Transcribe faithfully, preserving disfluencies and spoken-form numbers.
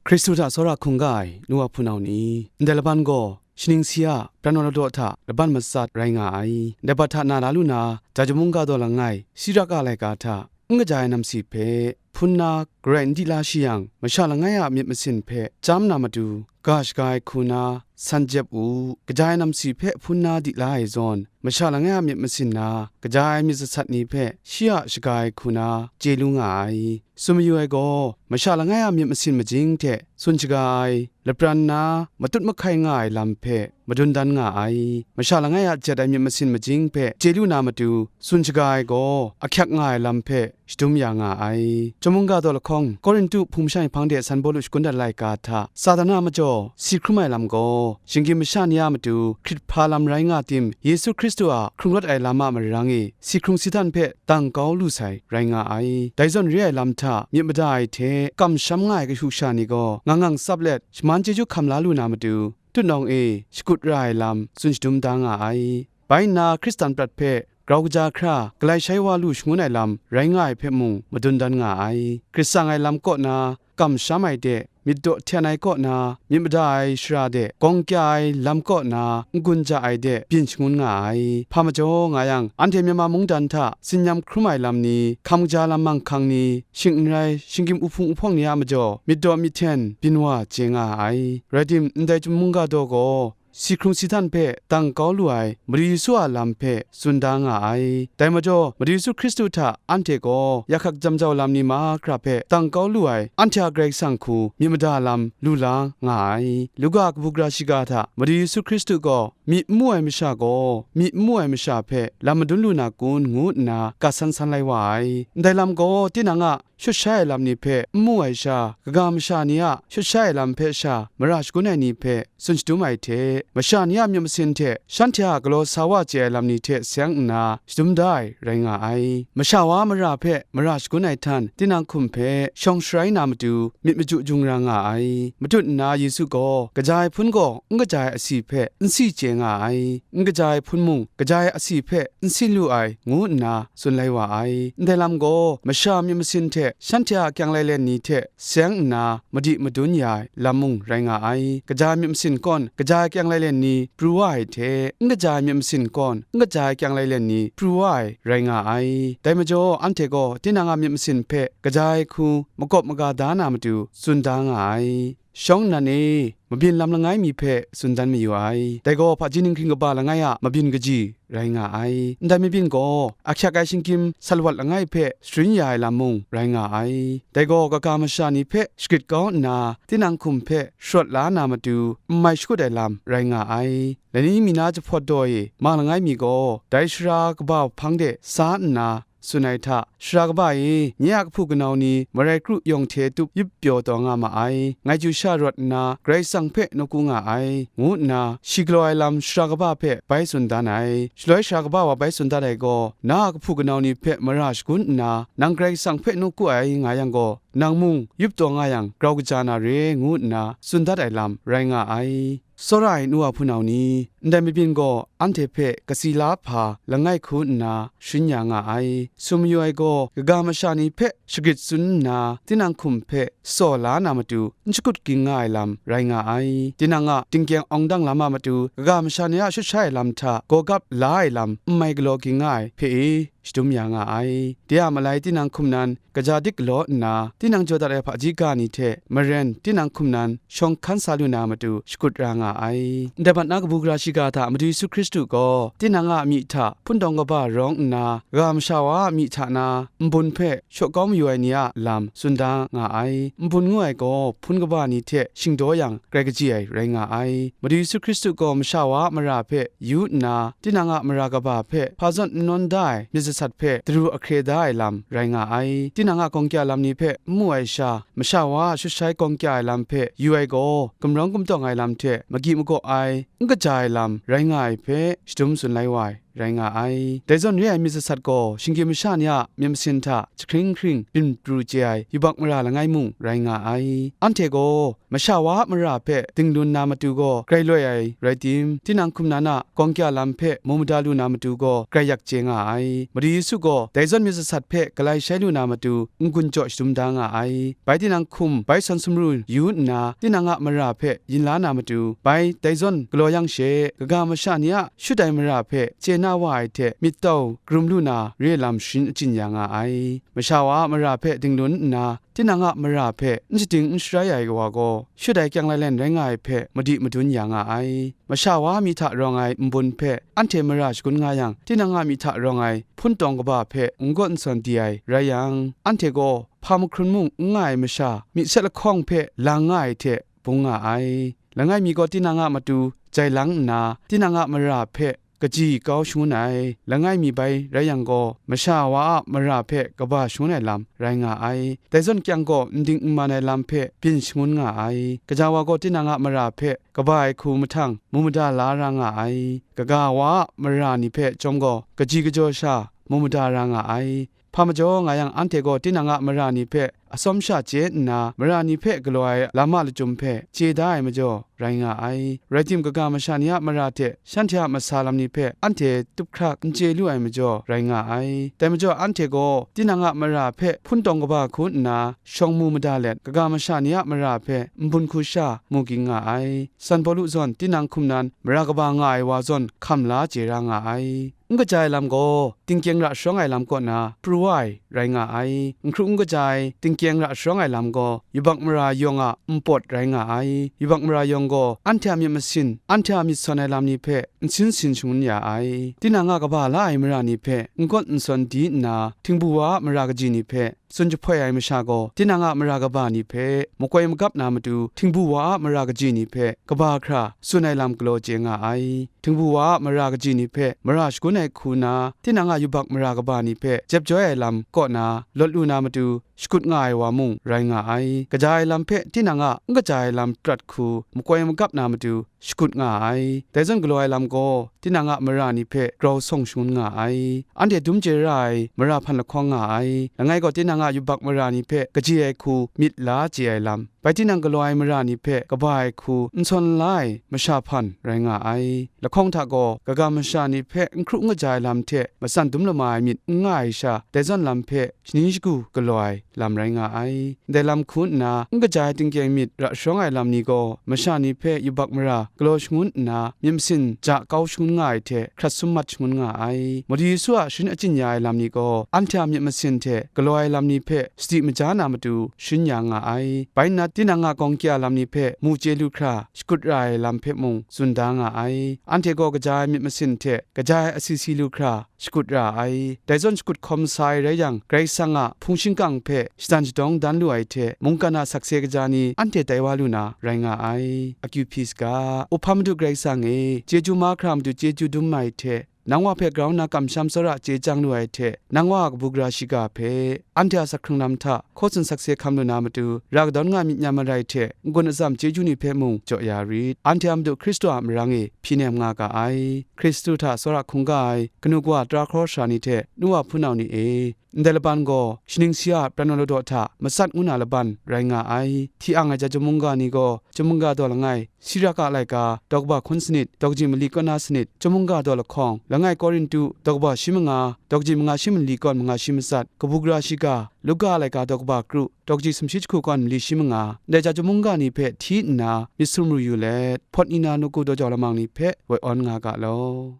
Hkristu hta tsawra hkungga ai nu wa hpunau ni, ndai laban gaw shaning si a pran wa ladaw hta laban matsat rai nga ai. Ndai bat hta na la lu na, Jaja mungga daw langai, Sirak a laika hta, n kaja ai namsi hpe hpun na garai n di la shi yang, masha langai a myit masin hpe chyam na matu, ga shaga ai hku na, san jep u, kaja ai namsi hpe hpun na di la ai zawn, masha langai a myit masin na, kaja ai myit sasat ni hpe shi a shaga ai hku na, chye lu nga ai. Tsun mayu ai gaw, masha langai a myit masin majing hte tsun shaga ai, lapran na, matut mahkai nga ai lam hpe madun dan nga ai. Masha langai a jet ai myit masin majing hpe chye lu na matu, tsun shaga ai gaw, ahkyak nga ai lam hpe shadum ya nga ai. Chyum mungga daw lahkawng, Korintu hpung masha ni hpang de San Pawlu shagun dat laika hta, Satan a majaw si hkrum ai lam gaw, shinggyim masha ni a matu hkrit hpa lam rai nga tim, Yesu Hkristu a hkrung rawt ai lam a marang e si hkrung si htan hpe dang kau lu sai rai nga ai. Dai zawn re ai lam hta myit mada ai hte kamsham nga ai kashu kasha ni gaw, ngang ngang tsap let shaman chyeju hkam la lu na matu, tutnawng e shakut ra ai lam tsun shadum da nga ai. Bai nna, Hkristan prat hpe grau kaja hkra, galai shai wa lu shangun ai lam rai nga ai hpe mung madun dan nga ai. Hkrit tsang ai lam kaw na, kamsham ai de, myit daw hten ai kaw na, myit mada ai shara de, gawng kya ai lam kaw na, n-gun ja ai de, byin shangun nga ai. Hpa majaw nga yang, anhte Myanmar mungdan hta tsin-yam hkrum ai lam ni, hkam kaja lam manghkang ni, shing n rai, shinggyim uhpung uhpawng ni a majaw, myit daw myit hten byin wa chye nga ai. Rai tim, ndai Chyum mungga daw gaw, si hkrung si htan hpe dang kau lu ai Madu Yesu a lam hpe tsun da nga ai. Dai majaw, Madu Yesu Hkristu hta anhte gaw ya hkak jam jau lam ni mahkra hpe dang kau lu ai, anhte a Karai Kasang hku myit mada lam lu la nga ai. Luka kabu gara shiga hta Madu Yesu Hkristu gaw myi n mu ai masha gaw, myi n mu ai masha hpe lam madun lu na kun, ngu nna gat san san lai wa ai. Ndai lam gaw, tinang a shut shai ai lam ni hpe n mu ai sha, kaga masha ni a shut shai ai lam hpe sha, mara shagun ai ni hpe tsun shadum ai hte, masha ni a myit masin hte shanhte a galaw sa wa chye ai lam ni hte seng nna shadum da ai rai nga ai. Masha wa mara hpe mara shagun ai htan, tinang hkum hpe shawng sharai na matu, myit maju jung ra nga ai. Matut nna Yesu gaw, kaja ai hpun gaw n kaja ai asi hpe n si chye nga ai, n kaja ai hpun mung, kaja ai asi hpe n si lu ai, ngu nna tsun lai wa ai. Ndai lam gaw, masha myit masin hte shanhte a kyang lailen ni hte seng nna madi madun ya ai lam mung rai nga ai. Kaja ai myit masin kawn, kaja ai kyang lailen ni pru wa ai hte, n kaja ai myit masin kawn, n kaja ai kyang lailen ni pru wa ai rai nga ai. Dai majaw, anhte gaw tinang a myit masin hpe kaja ai hku makawp maga da na matu tsun da nga ai. Shawng nnan e, mabyin lam langai mi hpe tsun dan mayu ai. Dai gaw hpaji ninghkring kaba langai a mabyin kaji rai nga ai. Ndai mabyin gaw, ahkyak ai shinggyim salawat langai hpe sharin ya ai lam mung rai nga ai. Dai gaw, kaga masha ni hpe shagrit kau nna, tinang hkum hpe sharawt la na matu, n mai shakut ai lam rai nga ai. Laini mi na jahpawt daw e mang langai mi gaw, dai sara kaba hpang de sa nna, tsun ai hta, "Sara kaba e, nye a kahpu kanau ni marai kru yawng hte tup yup pyaw taw nga ma ai, ngai chyu sha rawt nna, Karai Kasang hpe nawku nga ai," ngu nna, shi galaw ai lam sara kaba hpe bai tsun dan ai. Shaloi sara kaba wa bai tsun dat ai gaw, "Na a kahpu kanau ni hpe mara shagun nna, nang Karai Kasang hpe nawku ai nga yang gaw, nang mung yup taw nga yang grau kaja na re," ngu nna tsun dat ai lam rai nga ai. Tsawra ai nu wa hpunau ni, ndai mabyin gaw anhte hpe kasi la hpa langai hku nna sharin ya nga ai. Tsun mayu ai gaw, kaga masha ni hpe shagrit tsun nna, tinang hkum hpe tsaw la na matu, n shakut ging nga ai lam rai nga ai. Tinang a tingkyeng awng dang lam a matu, kaga masha ni a shut sha ai lam hta gawgap la ai lam n mai galaw ging nga ai hpe e, shadum ya nga ai. De a malai tinang hkum nan, kaja dik galaw nna, tinang jaw dat ai hpaji ga ni hte maren tinang hkum nan shawng hkan sa lu na matu shakut ra nga ai. Ndai bat na kabu gara shiga hta Madu Yesu Hkristu gaw, tinang a myi hta hpundawng kaba rawng nna, ga masha wa a myi hta na nbun hpe shaw kau mayu ai ni a lam tsun da nga ai. Nbun ngu ai gaw, hpun kaba ni hte shingdaw yang, grai kaji ai rai nga ai. Madu Yesu Hkristu gaw masha wa a mara hpe yu nna, tinang a mara kaba hpe hpa zawn n nawn da ai myit sasat hpe daru ahkre da ai lam rai nga ai. Tinang a gawng kya lam ni hpe n mu ai sha, masha wa a shut shai gawng kya ai lam hpe yu ai gaw, gumrawng gumtawng ai lam hte magyi magaw ai, n kaja ai lam rai nga ai hpe shadum tsun lai wa ai rai nga ai. Dai zawn re ai myit sasat gaw, shinggyim masha ni a myit masin hta jahkring hkring byin pru chye ai yubak mara langai mung rai nga ai. Anhte gaw masha wa a mara hpe dingdun na matu gaw grai loi ai rai tim, tinang hkum nan a gawng kya lam hpe mu mada lu na matu gaw grai yak chye nga ai. Madu Yesu gaw dai zawn myit sasat hpe galai shai lu na matu n-gun jaw shadum da nga ai. Bai tinang hkum bai sawn sumru yu nna, tinang a mara hpe yin la na matu, bai dai zawn galaw yang she, kaga masha ni a shut ai mara hpe chye na wa ai hte myit tau karum lu na re lam sharin achyin ya nga ai. Masha wa a mara hpe dingdun nna, tinang a mara hpe n shading n sharai ai wa gaw, shut ai kyang lailen rai nga ai hpe madi madun ya nga ai. Masha wa mi hta rawng ai n-bun hpe anhte mara shagun nga yang, tinang a mi hta rawng ai hpun tawng kaba hpe n gawt n sawn di ai rai yang, anhte gaw hpa mahkrun mung n nga ai masha, myit set lahkawng hpe lang nga ai hte bung nga ai. Langai mi gaw tinang a matu jai lang nna, tinang a mara hpe kaji kau shangun ai. Langai mi bai rai yang gaw, masha wa a mara hpe kaba shangun ai lam rai nga ai. Dai zawn kyang gaw, n ding n man ai lam hpe byin shangun nga ai. Kaja wa gaw tinang a mara hpe kaba ai hku mahtang mu mada la ra nga ai. Kaga wa a mara ni hpe chyawm gaw, kaji kajaw sha mu mada ra nga ai. Hpa majaw nga yang, anhte gaw tinang a mara ni hpe atsawm sha chye nna, mara ni hpe galaw ai lam a lachyum hpe chye da ai majaw rai nga ai. Rai tim, kaga masha ni a mara hte shanhte a masa lam ni hpe anhte tup hkrak n chye lu ai majaw rai nga ai. Dai majaw, anhte gaw tinang a mara hpe hpun tawng kaba hku nna shawng mu mada let, kaga masha ni a mara hpe n-bun hku sha mu ging nga ai. San Pawlu zawn tinang hkum nan mara kaba nga ai wa zawn hkam la chye ra nga ai. N kaja ai lam gaw, tingkyeng ra sharawng ai lam kaw na pru wa ai rai nga ai. N hkru n kaja ai, tingkyeng ra sharawng ai lam gaw, yubak mara yawng a npawt rai nga ai. Yubak mara yawng gaw, anhte a myit masin, anhte a myit sawn ai lam ni hpe n sin sin shangun ya ai. Tinang a kaba la ai mara ni hpe n gawt n sawn di nna, htingbu wa a mara kaji ni hpe tsun jahpoi ai masha gaw, tinang a mara kaba ni hpe makoi magap na matu, htingbu wa a mara kaji ni hpe kaba hkra tsun ai lam galaw chye nga ai. Htingbu wa a mara kaji ni hpe mara shagun ai hku na, tinang a yubak mara kaba ni hpe jep joi ai lam kaw na lawt lu na matu, shakut nga ai wa mung rai nga ai. Kaja ai lam hpe tinang a n kaja ai lam prat hku makoi magap na matu, shakut nga ai. Dai zawn galaw ai lam gaw, tinang a mara ni hpe grau sawng shangun nga ai. Anhte dum chye ra ai mara hpan lahkawng nga ai. Langai gaw, tinang a yubak mara ni hpe kaji ai hku myit la chye ai lam, bai tinang galaw ai mara ni hpe kaba ai hku n sawn la ai masha hpan rai nga ai. Lahkawng hta gaw, kaga masha ni hpe n hkru n kaja ai lam hte matsan dum lama ai myit n nga ai sha, dai zawn lam hpe shaning shagu galaw ai lam rai nga ai. Ndai lam hku nna, n kaja ai tingkyeng myit ra sharawng ai lam ni gaw, masha ni hpe yubak mara galaw shangun nna, myit masin ja kau shangun nga ai hte hkrat sum mat shangun nga ai. Madu Yesu a sharin achyin ya ai lam ni gaw, anhte a myit masin hte galaw ai lam ni hpe sadi maja na matu sharin ya nga ai. Bai nna, tinang a gawng kya lam ni hpe mu chye lu hkra, shakut ra ai lam hpe mung tsun da nga ai. Anhte gaw kaja ai myit masin hte kaja ai asi si lu hkra, shakut ra ai. Dai zawn shakut hkawm sa ai rai yang, Karai Kasang a hpung shingkang hpe shadan shadawng dan lu ai hte, mungkan a sakse kaja ni anhte tai wa lu na rai nga ai. Akyu hpyi saga. Up hpa Madu Karai Kasang e, chyeju mahkra matu chyeju dum ai hte, nang wa hpe grau nna kamsham tsawra chye chyang lu ai hte, nang wa a kabu gara shiga hpe, anhte a sak hkrung lam hta hkaw tsun sakse hkam lu na matu, ra kadawn nga myit n ya marai hte, n-gun atsam chyeju ni hpe mung jaw ya rit. Anhte a Madu Hkristu a marang e hpyi nem nga ga ai. Hkristu hta tsawra hkungga ai kanu kawa tara hkawra sara ni hte nu wa hpunau ni e, ndai laban gaw shaning si a pran law ladaw hta matsat ngu na laban rai nga ai. Hti ang ai ja chyum mungga ni gaw, chyum mungga daw langai, Siraka laika, daw kaba hkun sanit, daw kaji mali kaw na sanit, chyum mungga daw lahkawng, langai Korintu, daw kaba shi manga, daw kaji manga shi mali kawn manga shi matsat, kabu gara shiga, Luka laika daw kaba kru, daw kaji sumshi jahku kawn mali shi manga, ndai ja chyum mungga ni hpe hti nna myit sumru yu let, hpawt ni na nawku daw jau lamang ni hpe woi awn nga ga law.